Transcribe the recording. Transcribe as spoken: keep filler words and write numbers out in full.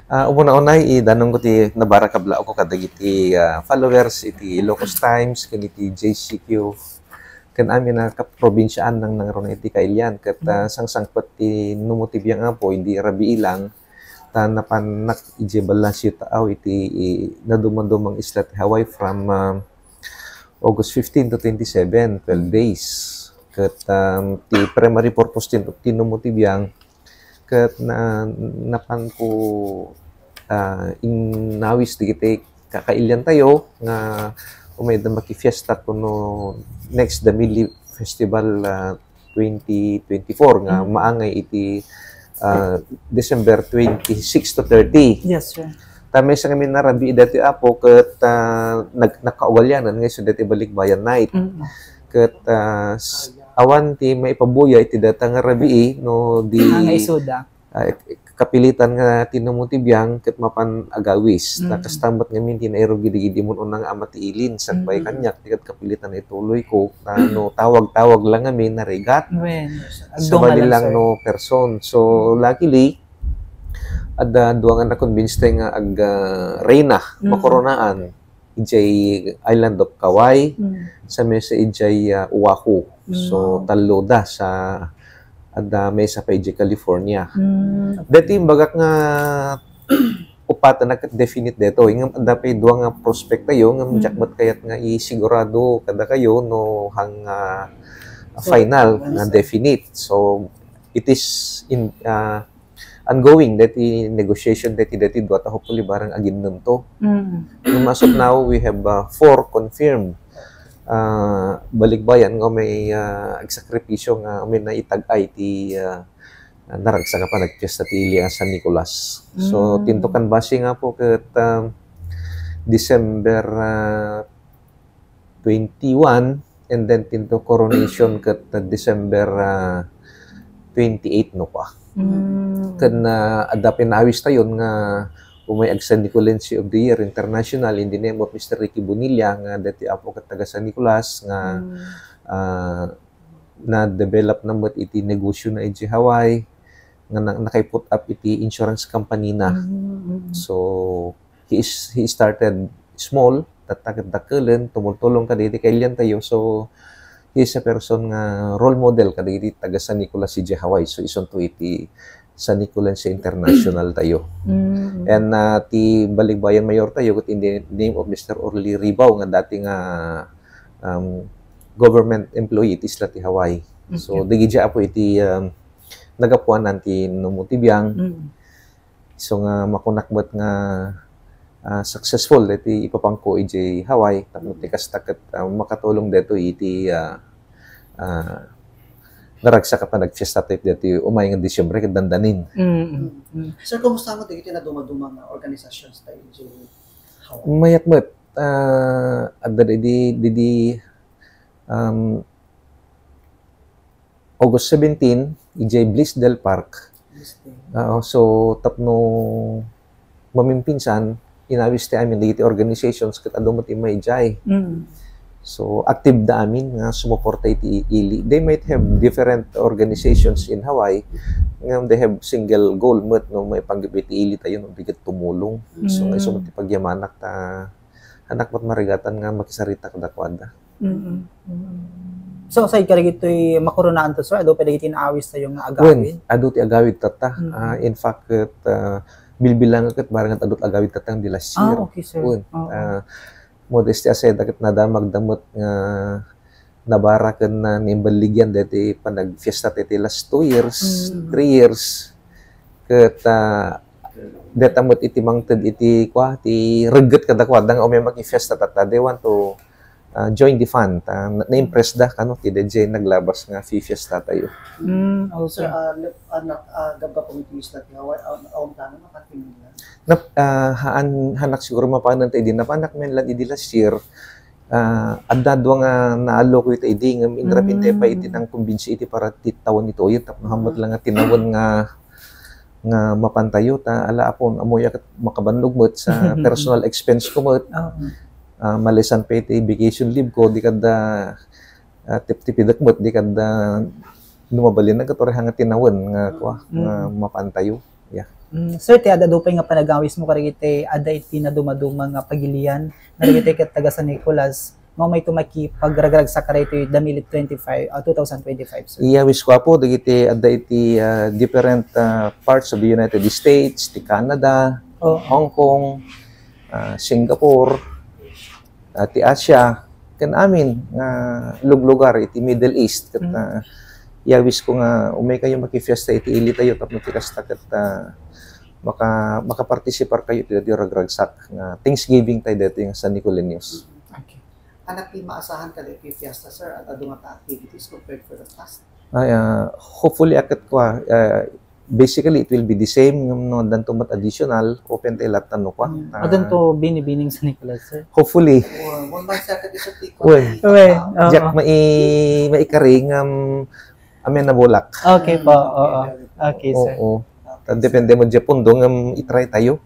Ah, umuna unay, idanongko ti nabarakablaawko kadagiti, ah, followers iti Ilocos Times ken iti J C Q ken amin a kaprobinsiaan nang nangruna iti kailian ket, ah, sangsangpet ti numo ti biang, Apo, idi rabii lang ta napanak idiay Balacio Taao iti i-, nadumadumang isla ti Hawaii from, ah, August fifteen to twenty-seven, twelve days. Ket, um, ti primary purpose ti, ti numo ti biang, ket na, napanko, ah, inawis dagiti kakailiantayo nga umayda makifiesta kuno next Damili Festival, ah, twenty twenty-four nga Mm. maangay iti, ah, December twenty-six to thirty. Yes, sir. Ta maysa ngamin a rabii daytoy, Apo, ket, ah, nag-, nakaugalianan nga isu daytoy Balikbayan Night. Mm. Ket, ah, s-, awan ti maipabuya iti dayta nga rabii no di Ah, nga isuda. ah, ik-, ik-, kapilitan nga ti numo ti biang ket mapan agawis. Ta Mm. kasta met ngamin ti nairugi dagidi mun-una nga ama ti ili, sakbay Mm. kaniak, ti ket kapilitan ituloyko. Ta no tawag-tawag lang ngamin, narigat. Wen. Sabali lang, sir, no person. So, Mm. luckily, adda dua nga na-convince tayo nga ag, ah, reyna, Mm. makoronaan. Idiay Island of Kauai, Mm. sa maysa idiay, ah, Oahu. So, Mm. tallo da sa, adda maysa pa idiay California. Mm, okay. Daytoy imbagak nga upatna ket definite daytoy. Ngem adda pay dua nga prospect tayo, ngem Mm. diak met kayat nga isigurado kadakayo no hang, ah, So, final nga once definite. So, it is in, ah, ongoing daytoy negotiation daytoy, daytoy dua ta hopefully barang aginnemto. Mm. And as of now, we have, uh, four confirmed, uh, balikbayan nga may, uh, agsakripisyo nga may naitag-ay ti, uh, naragsak a panagpiesta ti ili a San Nicolas. So, Mm. tintukan base nga po ket, um, December, uh, twenty-one, and then tinto coronation ket December, ah, twenty-eight no pa. Mm. Ken, ah, adda pinaawis tayon nga umay ag San Nicolense of the Year International in the name of Mister Ricky Bonilla nga daytoy apo ket taga San Nicolas nga, Mm. ah, na-develop na met iti negosyo na iti Hawaii nga na-, nakaiput up iti insurance company na. Mm, mm. So, he is, he started small, tatta ket dakkelen, tumultulong kadagiti kailiantayo. So, he is a person nga role model kadagiti taga San Nicolas, C J Hawaii. So, isunto iti San Nicolas International tayo. Mm. And, ah, ti balikbayan mayor tayo, ket in the name of Mister Orly Ribao, nga dati nga, um, government employee iti isla ti Hawaii. So, Okay. dagiti apo iti, um, nagapuanan ti numo ti biang. Mm. So nga makunak met nga, ah, successful daytoy ipapangko idiay Hawaii, tapno ti kasta ket, ah, makatulong daytoy iti, ah, ah, naragsak a panagfiesta tayo daytoy umay nga Disyembre ket dandanin. Mm, mm, mm. Sir, kumusta met dagiti nadumaduma nga organisations tayo idiay Hawaii? Mayat met, ah, adda idi, idi, um, August seventeen, idiay Bleasdale Park. Bleasdale. Oo, so, tapno mamimpinsan, inawis ti amin dagiti organizations ket adu met immay idiay. Mm. So, active da amin nga sumuporta iti ili. They might have different organizations in Hawaii, ngem they have single goal met no maipanggep iti ili tayo no di ket tumulong. So, nga isu met ti pagyamanak ta, anak met marigatan nga makisarita kadakuada. Mm. Mm. So, aside kadagitoy makoronaan to, sir, adu pay dagiti naawis tayo nga agawid? Wen, adu ti agawid tatta. Mm. Ah, in fact, ket, ah, bilbilang ket barang adu ti agawid tatta nga di last year. Ah, okay, sir. Wen, oo. Ah, modesty aside, ket nadamagda met nga nabara ken na-, naimballigian daytoy panagfiesta daytoy last two years, Mm. three years. Ket, ah, deta met iti mangted iti kua, ti regget kadakuada nga umay makifiesta tatta. They want to, ah, join the fun. Ta, na, na-impress da, kano, ti daydiay naglabas nga fifiesta tayo. Mm, okay. Sir, ah, le-, anak, ah, gabgap iti isla ti Hawaii, ah, awan plano makatiminlan? Nap-, ah, haan, haanak siguro mapanen ta idi napanak men lan idi last year, ah, adda dua nga naallo ko ita idi ngem inrapin tayo pa iti Mm. nangkumbinsi iti para ti tawen iti uyot tapno hammet Mm. lang nga tinawen nga, nga mapan tayo ta ala apon ammoyo ket makabannog met sa personal expense ko met. Oo. Ah, malisan pa iti vacation leave ko, di kadda, ah, tiptipidek met, di kadda no mabalin ket uray nga tinawen nga, kua, nga Mm. mapan tayo. Yeah. Mm, sir, ti ad-adu pay nga panagawis mo kadagiti adda iti nadumaduma nga pagilian, kadagiti ket taga San Nicolas, mao may tumakipagragragsak kadagiti damilit twenty-five, ah, two thousand twenty-five, sir. Iyawis ko, Apo, dagiti adda iti, ah, different, ah, parts of the United States, ti Canada, Oh. Hong Kong, ah, Singapore, ah, ti Asia, ken amin nga luglugar iti Middle East, ket, Mm. ah, iyawis ko nga umay kayo makifiesta iti ili tayo, tapno ti kasta ket, ah, maka-, makapartisipar kayo iti daytoy ragragsak nga Thanksgiving tayo daytoy nga San Nicoleños. Okay. Ania ti maasahan kadagiti fiesta, sir? Ad-adu ngata activities compared for the past? Ay, ah, hopefully, akat ko, ah, ah, basically, it will be the same. Ngem no addanto met additional, open tayo latta no kua. Mm. Ah, addanto binibining San Nicolas, sir? Hopefully. Oh, one month sa kadagiti sa tikot. Uy. Uy, oo. Diak mai-, maikari ngem amin a bulak. Okay po, oo. Okay, sir. Oo. Ta depende mo diay pundo ngem i-try tayo.